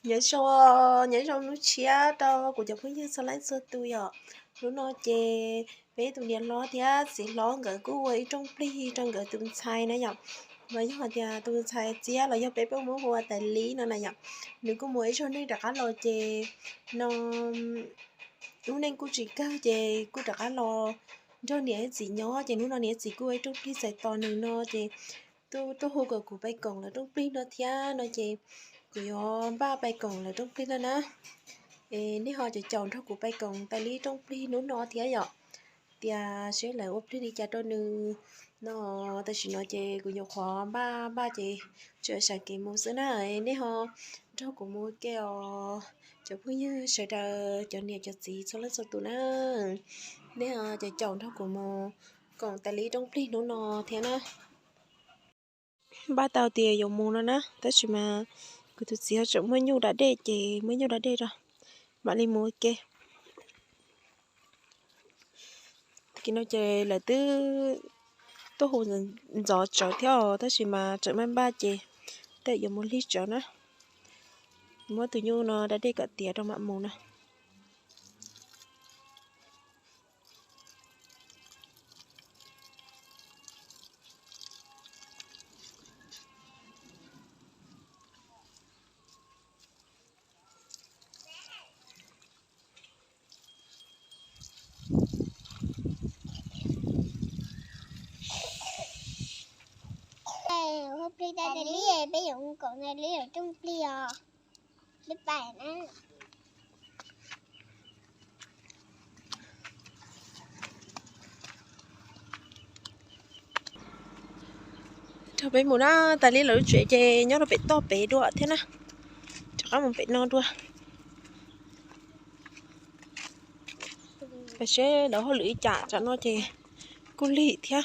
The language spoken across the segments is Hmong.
Nyob zoo, nyob zoo hnub tshiab rau kuv cov phooj ywg txhua leej txhua tus yom. Hnub no ces peb tus niam hlob thiab txiv hlob nkawd kuj ua ib rooj plig rau nkawd tus ntxhais na yom. Los yog tias tus ntxhais Txiab los yog peb peb muab hu ua Tais Lib no na yom. Nws kuj mus ib zaug neej rov qab los ces no lub neej kuj tsis kawg ces kuj rov qab los nrog niam thiab txiv nyob ces hnub no niam thiab txiv kuj ua ib rooj plig txais tos nws no ces tuaj hu kom kuv pais koom lawv rooj plig no thiab no ces kuv yuav npaj pais koom lawv rooj plig no na. Es nej ho caum caum nrog kuv pais koom Tais Lib rooj plig hnub no thiab yom, tias seb lawv ua plig li cas rau nws no. Tam sim no ces kuv nyuam qhuav npaj npaj ces tseem sawv kev mus xwb na. Nej ho nrog kuv mus ke os cov phooj ywg sawv daws, cov niam cov txiv txhua leej txhua tus na. Nej ho caum caum nrog kuv mus koom Tais Lib rooj plig hnub no thiab na. Npaj tau tias yuav mus no na, tab sis mas kuv tus txiv ho tseem muaj nyuj da dej ces muaj nyuj da dej rau, mam li mus ua ke. Tag kis no ces lawv twb tuaj hu ntxov tsawv thiab os, tab sis mas tseem npaj npaj ces tej yuav mus lig tsawv na. Muab tus nyuj no da dej kom tiav rau mam mus na. Ua plig tas li, peb yuav mus koom tas li lawv rooj plig os. Peb pais na. Rau peb mus na, tas li lawv lub tsev ces nyob rau pem toj pem dua thiab na. Rov qab mus pem no dua. Seb lawv hauj lwm li cas, tsam no ces kuj lig thiab.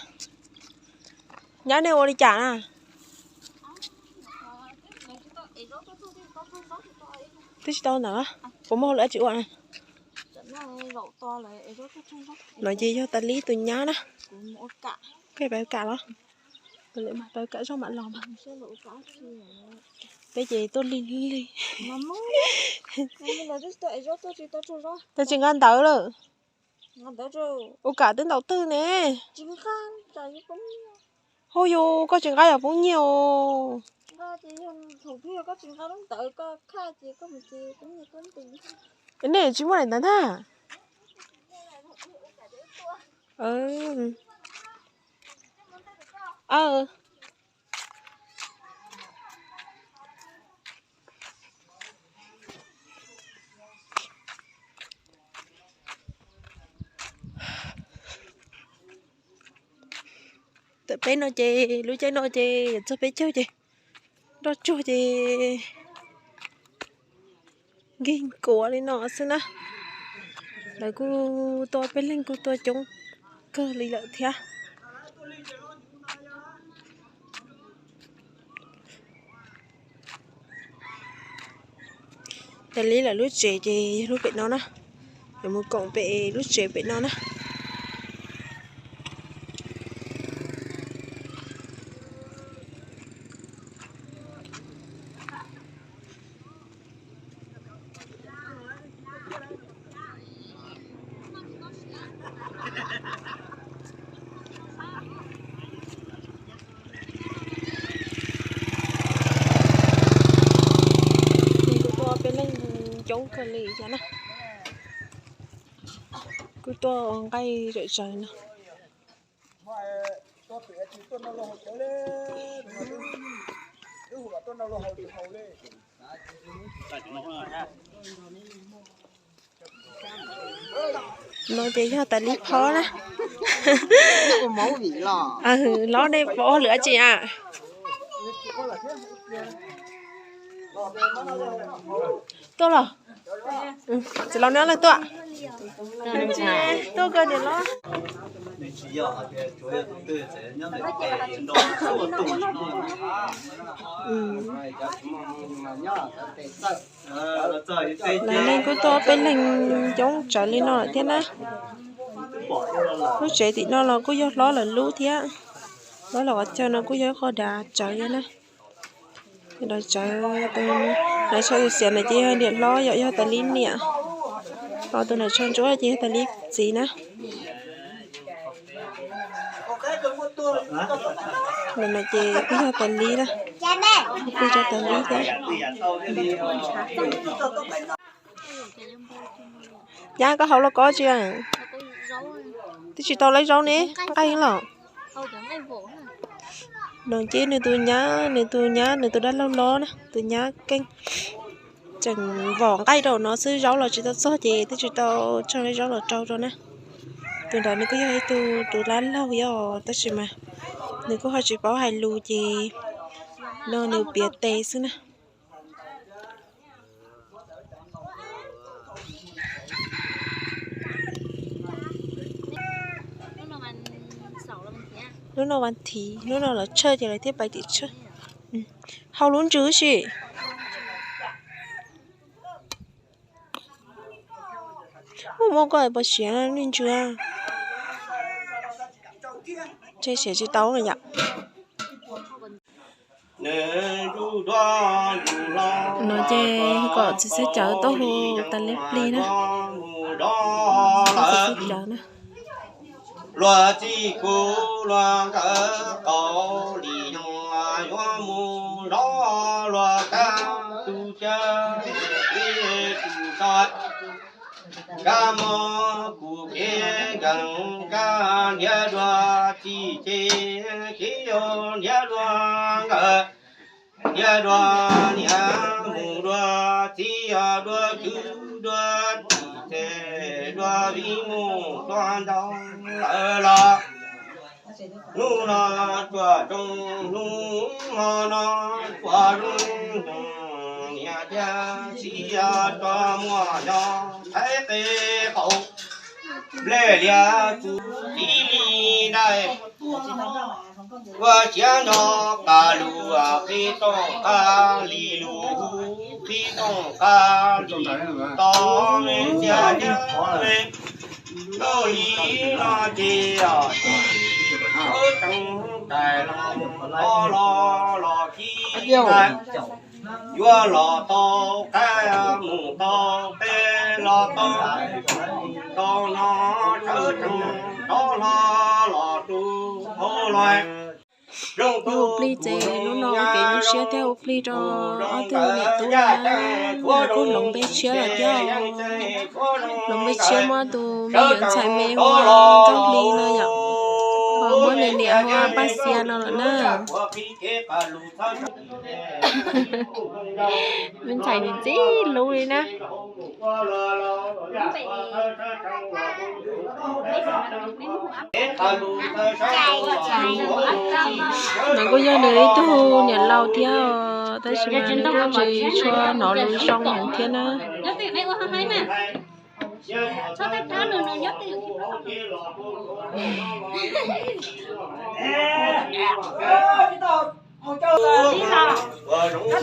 Nyab, nej ua li cas na? Twb tsis tau ntawd, puas muaj hauj lwm tsis ua na? No ces yog tas li tus nyab na. Koj pab kam los? Pab kam zog mam los mas. Peb ces tuaj lig lig. Tab tsis nqa ntawv lawm. Ua kam twb ntaus twg ne? Hauj yus, koj tsis nqa yog poob nyiaj os. Nej tsis muaj daim ntawv ntag. Tam peb no ces lub caij no ces yuav txog peb caug ces nroj tsuag ces nkig nkuav li no xwb na. Lawv kuj tuaj, peb leeg kuj tuaj coob kawg li lawm thiab. Tas li lawv lub tsev ces yog lub pem no na. Yuav mus koom pem lub tsev pem no na. Kuj tuaj peb leeg coob kawg li thiab na. Kuj tuaj ua nqaij zom zaws no. No ces yog tas li phob na. Lob, nej pom lwm dab tsi a? Tuaj los? Txiv laus, neb ob leeg tuaj? Tuaj koj niam hlob. Lawv leej kuj tuaj peb leeg coob tsawv li no lawm thiab na. Lub tsev tim no los kuj yog hlob lawv lub thiab. Hlob lawv qhov chaw no kuj yog ib qho dav tsawv thiab na. Ntawm tsawv tus hnav tsho xiav xiav no ces yog niam hlob yom, yog tas li niam. Ho tus hnav tsho ntsuab ces yog tas li txiv na. Ntawm no ces kuj yog tas li na, kuj yog tas li thiab. Nyab, koj hau lauj kaub tsi? Twb tsis tau laib zaub ne, nqaij los. No ces nws tus nyab, nws tus nyab, nws tus dab laug los na, tus nyab keej tseem vom nqaij rau no xwb, zaub los tsis tau txog ces twb tsis tau tso zaub los rau rau na. Tus nrad nws kuj yog ib tug tus dab laug yog, tab sis mas nws kuj ho tsis paub hais lus ces no nws piav tes xwb na. Hnub no vas thiv, hnub no lawv tshawj ces lawv thiaj pais tim tshawj. Hau lub ntsws si. Muaj muaj koj pos siav lub ntsws. Ntshe siav tsis tau yom. No ces kom txiv xwb cawv tuaj hu tas li plig na. Txiv xwb cawv na. Luag txij kuv luag nkawd qaug li no yuav mus zov luag kab tus caw tus tso. Kab mob kuv kev nkees kab ntiav dua txij ces kev yau ntiav dua nkawd. Ntiav dua niam mus dua txiv dua kwv dua tij ces dua vim mus tua ntau lawm los. Hnub no tsuas tsoo hnub hmo no tsuas zoo niam thiab txiv tso muaj nyob Thaib qe qaum nplej liab txuv tib li dai. Ua siav nrog qab lus qhib tooj qab li lus, qhib tooj qab li tau me ntxia thiab me. Nrauj li no ces sawv tsees tais los los los kib tais. Yuav los tau qaib mus tau qe los tau, tau no sawv tsees rov hlo los rau hauv lawm. Ua plig ces hnub no ua kev zoo siab thiab ua plig rau ob tug niam tub na, kuj hloov npe tshiab lawm thiab. Hloov npe tshiab muab tus me yuav ntxhais me hu ua Nkauj Hli no yom, ho muab nws niam hu ua Paj Xia no lawm na. Me ntxhais ntxim ntxim hlub li na. No kuj yog nws ib tug niam laus thiab, tab sis mas nws kuj tsis tshua hnov lus zoo heev thiab na.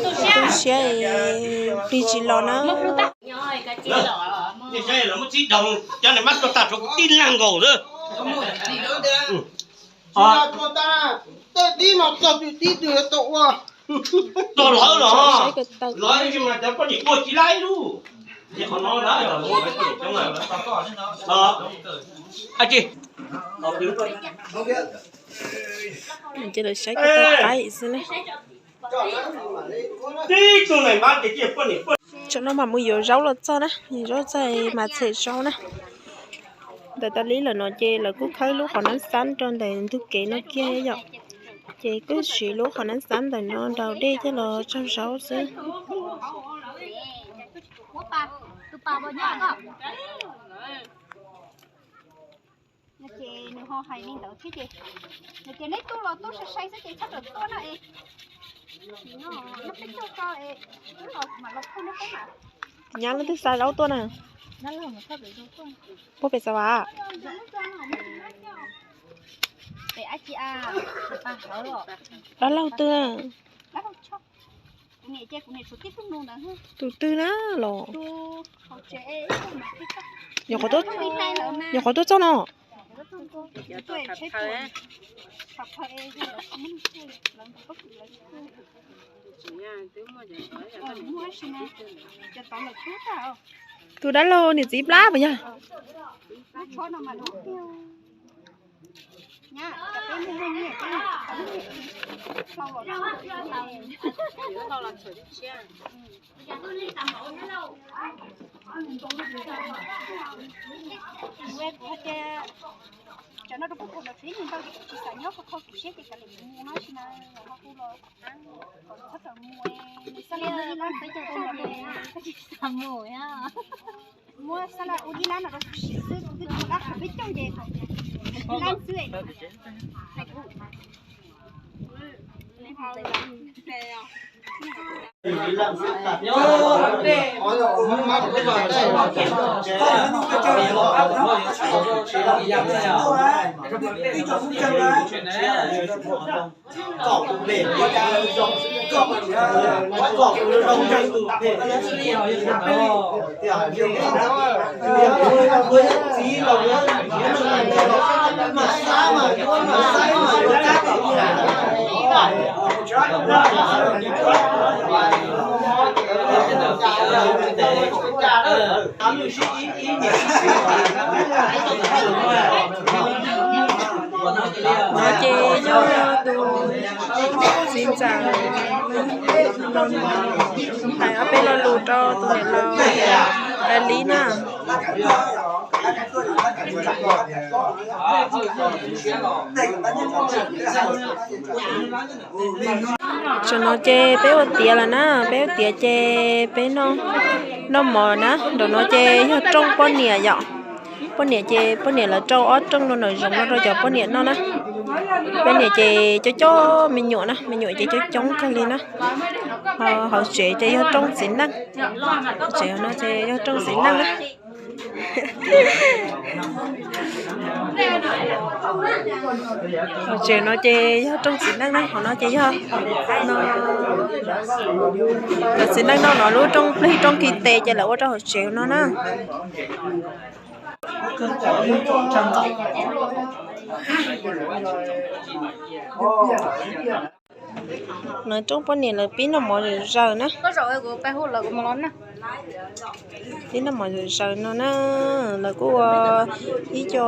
Tu siab es plig tsis los na. Cov niag mab tuaj tag rau kuv tib leeg nkaus xwb. Tog lawv los, lawv mas cov poj niam ua tsis laib lub. Qhov no na, ces lawv saib kuv tau qaib xwb na. Tib tug neeg mab ces poj niam. Tsam no mam mus yuav zaub los txog na, yuav zaub txog mam txhem zaub na. Ntawm tas li lawm no ces lawv kuj khawb lub qhov nab xab rau ntawm ntug kev no kiag yom. Ces kuj siv lub qhov nab xab ntawm no nraus dej coj los tsaug zaub xwb. Ces nws ho hais li ntawd thiab ces, ces neb tuaj los tuaj sai sai xwb ces txhob rawm tuaj na es. Nyab leej twg xa zaub tuaj na? Puag pem xav vas. Dab laug twg? Tus twg na los? Nyuam qhuav tuaj txog no. Tus dab laug niam txiv plab puas yog? Muab xab laj ua ib lab no rau kuv siv xwb, kuv twb ua dab qhov peb caug ces ib lab xwb. No ces yog tus txiv ntxawm hais ob peb lo lus rau tus niam laus hais li na. Tam no ces peb ua tiav lawm na, peb ua tiav ces peb noj mov na. Nram no ces yog rooj poj niam yom. Poj niam ces poj niam lawv rau ob rooj rau nraum zoov no rau cov poj niam noj na. Poj niam ces coob coob me nyuam na, me nyuam ces coob coob kawg li na. Hauv tsev ces yog rooj txiv neej, tsev no ces yog rooj txiv neej na. Hauv tsev no ces yog rooj txiv neej na, hauv no ces yog no, cov txiv neej noj no lub rooj plig rooj ki tes ces lawv ua rau hauv tsev no na. Lawv rooj poj niam lawv pib noj mov zawm zaws na. Pib noj mov zawm zaws no na, lawv kuj ua ib co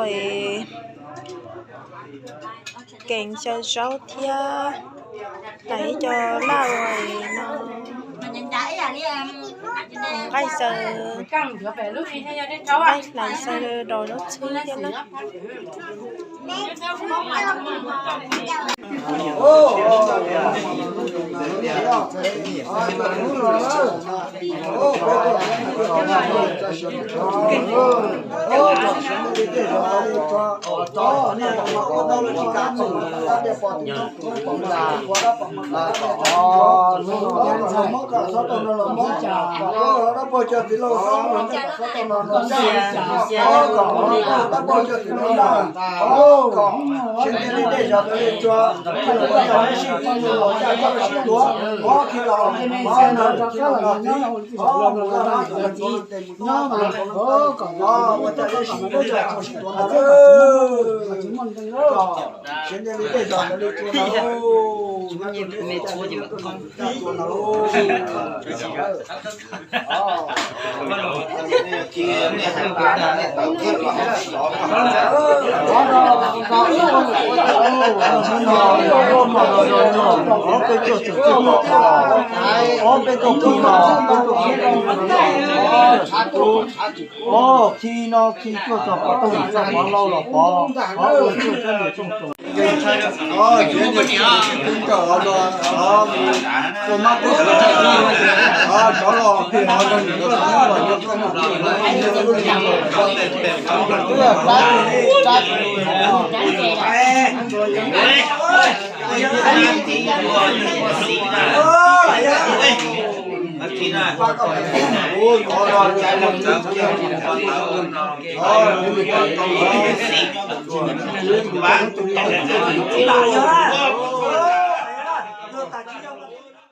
kees xyaw zaub thiab hlais ib co laj ua no, nqaij xyaw, nqaij hlais xyaw dos zaub txhwb thiab na. Khi no khi tuaj txog pov toj, txog pov laug los pov, pov ua txuj sab niam txuj tub.